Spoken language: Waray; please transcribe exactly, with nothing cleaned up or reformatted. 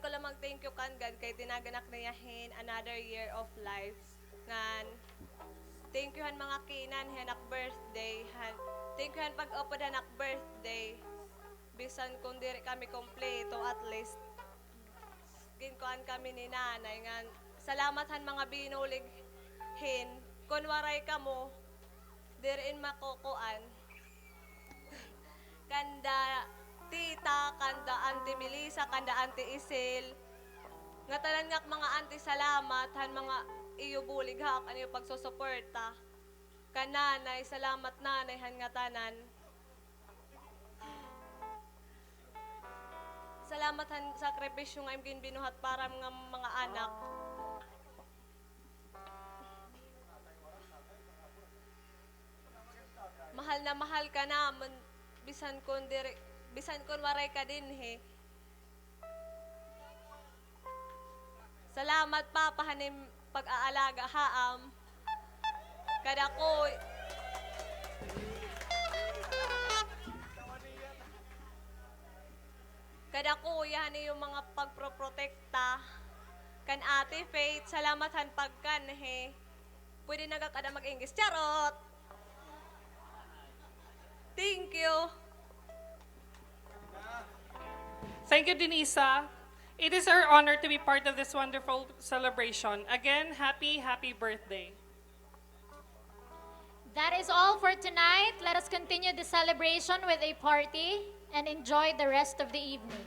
Ko lang mag-thank you kan God kay tinaganak niya hin another year of life. Ngan, thank you han mga kinan, han ak birthday, han, thank you han pag-upod han ak birthday. Bisan kun diri kami kompleto, at least, ginkuan kami ni Nanay. Ngan, salamat han mga binulig hin, kun waray kamo, diri in makukuan. Kanda Tita, kanda Auntie Melissa, kanda Auntie Isil. Ngatanan nga ak mga auntie, salamat han mga iyo bulig ha ak, an iyo pagsusuporta. Kan Nanay, salamat Nanay han ngatanan. Salamat han sakripisyo nga im ginbinuhat para nga mga anak. Mahal na mahal ka namon, bisan kun diri, bisan kun waray ka dinhi. Salamat, Papa, han im pag-aalaga ha am. Kada kuy-, kada kuya han iyo mga pagproprotekta. Kan Ate Faith, salamat han pagkanhi. Pwede na gad kada mag-English. Charot! Thank you. Thank you, Denisa. It is our honor to be part of this wonderful celebration. Again, happy, happy birthday. That is all for tonight. Let us continue the celebration with a party and enjoy the rest of the evening.